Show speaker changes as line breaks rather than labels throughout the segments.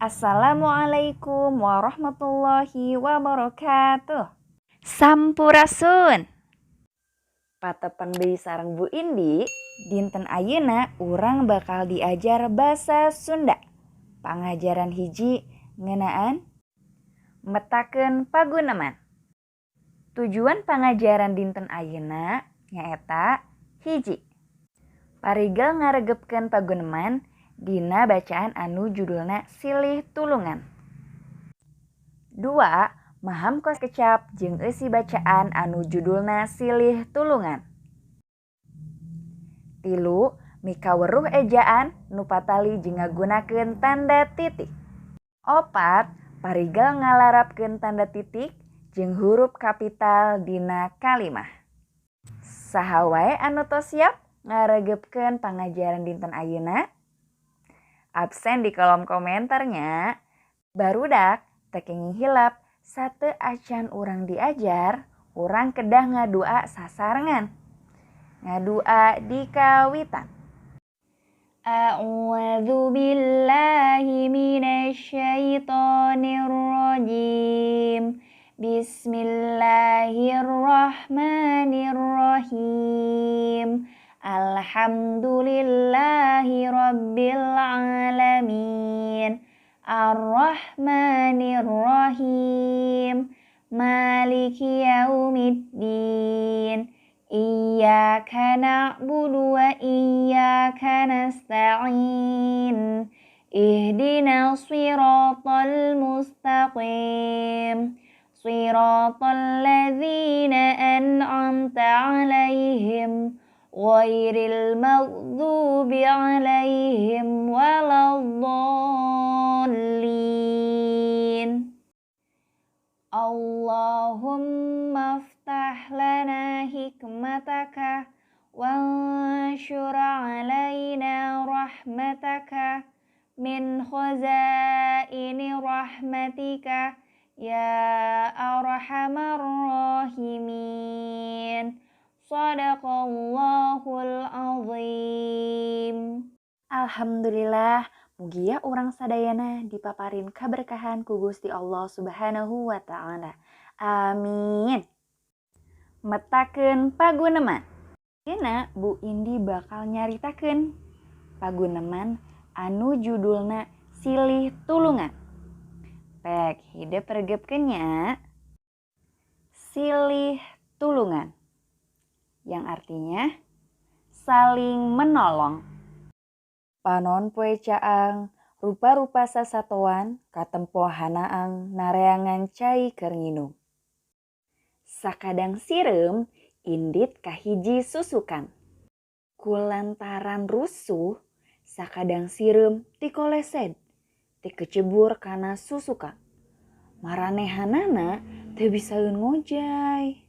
Assalamualaikum warahmatullahi wabarakatuh. Sampurasun. Patepang deui sareng Bu Indi, dinten ayeuna urang bakal diajar basa Sunda. Pangajaran 1 ngeunaan metakeun paguneman. Tujuan pangajaran dinten ayeuna nyaeta 1. Parigel ngaregepkeun paguneman dina bacaan anu judulna Silih Tulungan. 2. Maham kos kecap jeung eusi bacaan anu judulna Silih Tulungan. 3. Mikaweruh ejaan nu patali jeung ngagunakeun tanda titik. 4. Parigel ngalarapkeun tanda titik jeung huruf kapital dina kalimah. Saha wae anu tos siap ngaregepkeun pangajaran dinten ayeuna? Absen di kolom komentarnya. Barudak, teu kenging hilap, sate acan urang diajar, urang kedah ngadua sasarengan. Ngadua di kawitan. A'udzu billahi minasyaitonir rajim. Bismillahirrahmanirrahim. Alhamdulillahi rabbil alamin. Arrahmanir rahim. Maliki yaumiddin. Iyyaka na'budu wa iyyaka nasta'in. Ihdinas siratal mustaqim. Siratal ladzina an'amta 'alaihim ghairil maghdubi 'alaihim waladdallin. Allahumma aftah lana hikmataka wanshur 'alaina rahmataka min khazaini rahmatika ya arhamar rahimin. Sadaqallahul azim. Alhamdulillah, mugia urang sadayana dipaparin kaberkahan ku Gusti Allah Subhanahu wa Ta'ala. Amin. Metakeun paguneman. Ayeuna Bu Indi bakal nyaritakeun paguneman anu judulna Silih Tulungan. Pek hidep regepkeun nya. Silih tulungan, yang artinya saling menolong. Panon poe caang, rupa-rupa sasatoan katempo hanaang nareangan cai keur nginum. Sakadang sireum indit ka hiji susukan. Kulantaran rusuh, sakadang sireum tikolesed, tikecebur kana susukan. Maranehanana teu bisaeun ngojay.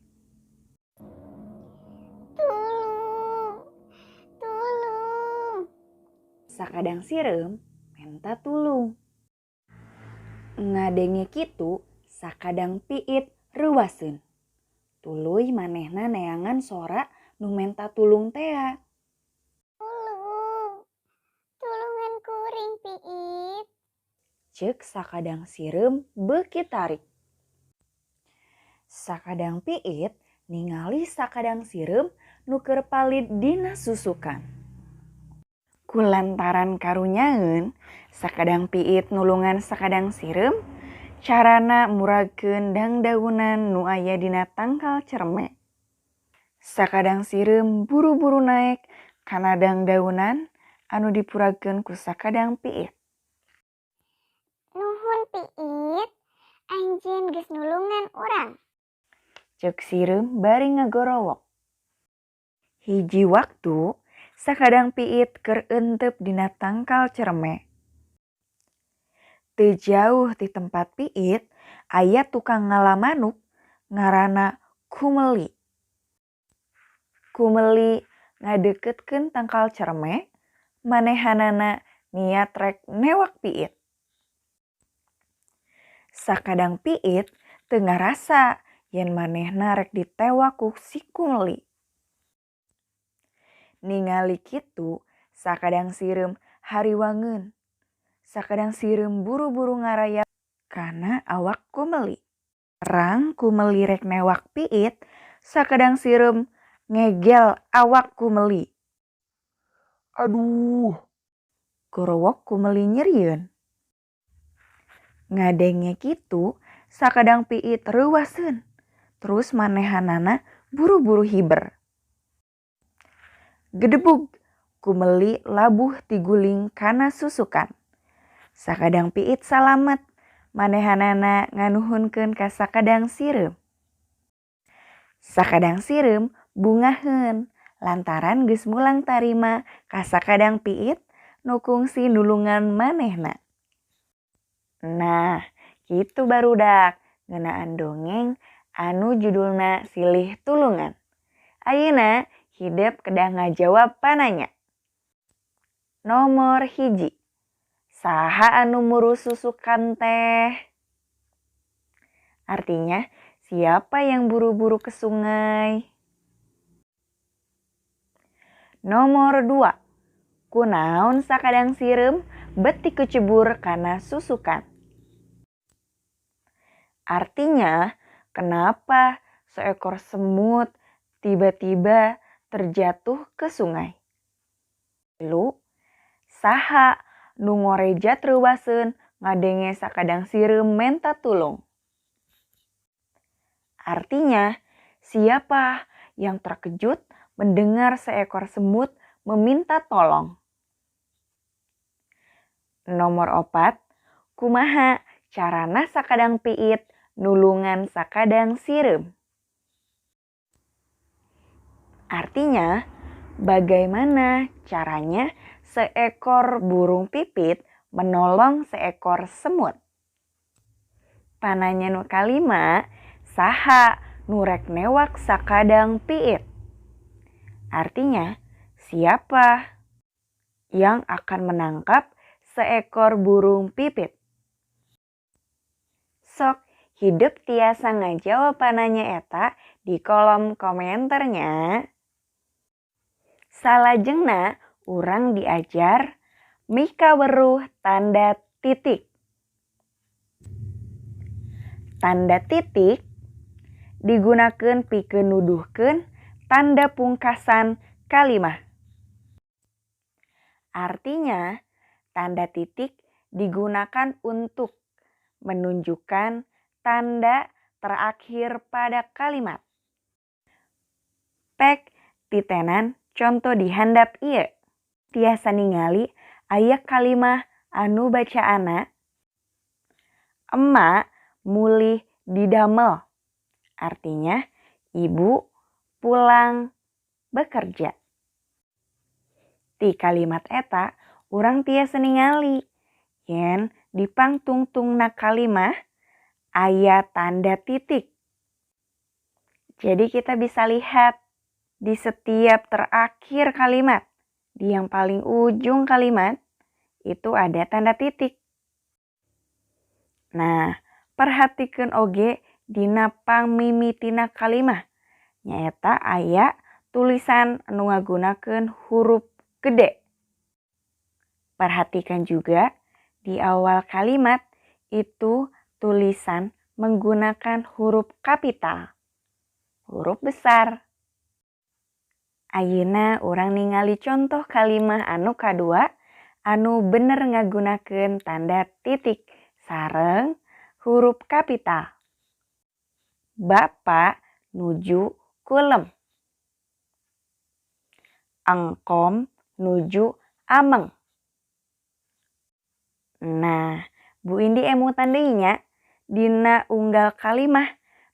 Tulung, tulung.
Sakadang sireum menta tulung. Ngadenge kitu, sakadang piit reuwaseun. Tuluy manehna neangan sora nu menta tulung tea.
Tulung, tulungan kuring, Piit.
Ceuk sakadang sireum beuki tarik. Sakadang piit ningali sakadang sireum nu keur palid dina susukan. Kulantaran karunyaeun, sakadang piit nulungan sakadang sireum, carana muragkeun dangdaunan nu aya dina tangkal cereme. Sakadang sireum buru-buru naek kana dangdaunan anu dipuragkeun ku sakadang piit.
Nuhun, Piit, anjeun geus nulungan urang.
Ceuk sireum bari ngagorowok. Hiji waktu, sakadang piit keur euteup dina tangkal cereme. Teu jauh ti tempat piit, aya tukang ngala manuk ngaranna Kumeli. Kumeli ngadeukeutkeun tangkal cereme, manehanana niat rek newak piit. Sakadang piit teu ngarasa yen manehna rek ditewak ku si Kumeli. Ningali kitu, sakadang sireum hariwangeun. Sakadang sireum buru-buru ngarayap kana awak kumeli. Terang kumeli rek newak piit, sakadang sireum ngegel awak kumeli.
Aduh!
Gorowok kumeli nyerieun. Ngadenge kitu, sakadang piit reuwaseun. Terus manehanana buru-buru hiber. Gedebug, kumeli labuh tiguling kana susukan. Sakadang piit salamet, manehanana nganuhunkeun ka sakadang sireum. Sakadang sireum bungaheun lantaran geus mulang tarima ka sakadang piit nu kungsi nulungan manehna. Nah, kitu barudak ngeunaan dongeng anu judulna Silih Tulungan. Ayeuna hidep kedah ngajawab pananya. Nomor 1. Saha anu muru susukan teh? Artinya, siapa yang buru-buru ke sungai? Nomor 2. Kunaon sakadang sireum beti kecebur kana susukan? Artinya, kenapa seekor semut tiba-tiba terjatuh ke sungai? Lalu, saha nu ngorejat reuwaseun ngadenge sakadang sireum menta tulung? Artinya, siapa yang terkejut mendengar seekor semut meminta tolong? Nomor 4, kumaha carana sakadang piit nulungan sakadang sireum? Artinya, bagaimana caranya seekor burung pipit menolong seekor semut? Pananya nu kalima, saha nu rek newak sakadang piit? Artinya, siapa yang akan menangkap seekor burung pipit? Sok, hidep tiasa ngajawab pananya eta di kolom komentarnya. Salajengna urang diajar mikaweruh tanda titik. Tanda titik digunakeun pikeun nuduhkeun tanda pungkasan kalimah. Artinya, tanda titik digunakan untuk menunjukkan tanda terakhir pada kalimat. Pek titenan contoh di handap ieu. Tiasa ningali aya kalimah anu bacaana emak mulih didamel. Artinya, ibu pulang bekerja. Ti kalimat eta urang tiasa ningali yen di pangtungtungna kalimah aya tanda titik. Jadi kita bisa lihat di setiap terakhir kalimat, di yang paling ujung kalimat itu ada tanda titik. Nah, perhatikan oge dina pangmimitina kalimah. Nyaeta aya tulisan anu ngagunakeun huruf gede. Perhatikan juga di awal kalimat itu tulisan menggunakan huruf kapital, huruf besar. Ayeuna urang ningali contoh kalimah anu kadua anu bener ngagunakeun tanda titik sareng huruf kapital. Bapak nuju kulem. Engkom nuju ameng. Nah, Bu Indi emutan deui nya dina unggal kalimah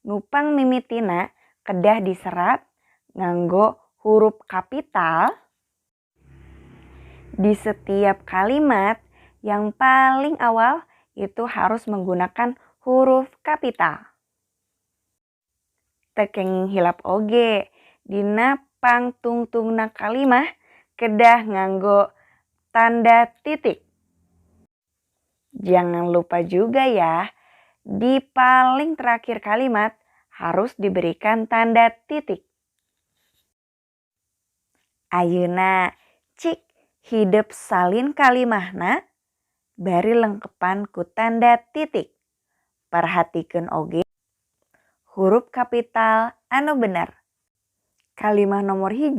nu pangmimitina kedah diserat nganggo huruf kapital. Di setiap kalimat yang paling awal itu harus menggunakan huruf kapital. Teu kenging hilap oge dina pangtungtungna kalimah kedah nganggo tanda titik. Jangan lupa juga ya, di paling terakhir kalimat harus diberikan tanda titik. Ayeuna cik hidep salin kalimahna Bari lengkepan ku tanda titik. Perhatikeun oge hurup kapital anu bener. Kalimah nomor 1,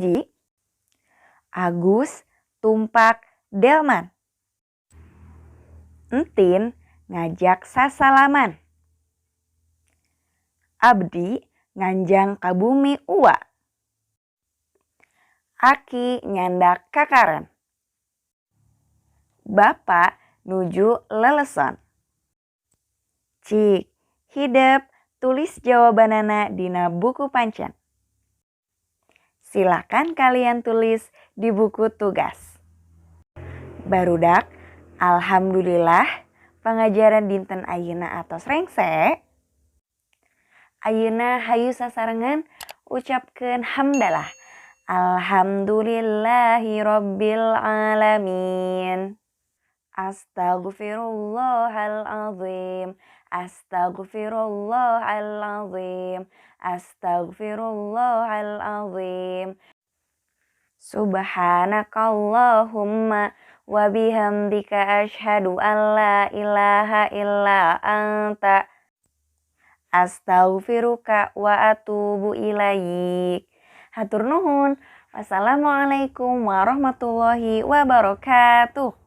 Agus tumpak delman. Entin ngajak sasalaman. Abdi nganjang ka bumi Uwa. Aki nyandak kakaren. Bapak nuju leleson. Cik, hidep tulis jawabanana dina buku pancen. Silakan kalian tulis di buku tugas. Barudak, alhamdulillah pengajaran dinten ayeuna atos rengse. Ayeuna hayu sasarengan ucapkeun hamdalah. Alhamdulillahirabbil alamin. Astaghfirullahalazim. Astaghfirullahalazim. Astaghfirullahalazim. Subhanakallahumma wa bihamdika asyhadu an la ilaha illa anta astaghfiruka wa atubu ilaik. Hatur nuhun. Wassalamualaikum warahmatullahi wabarakatuh.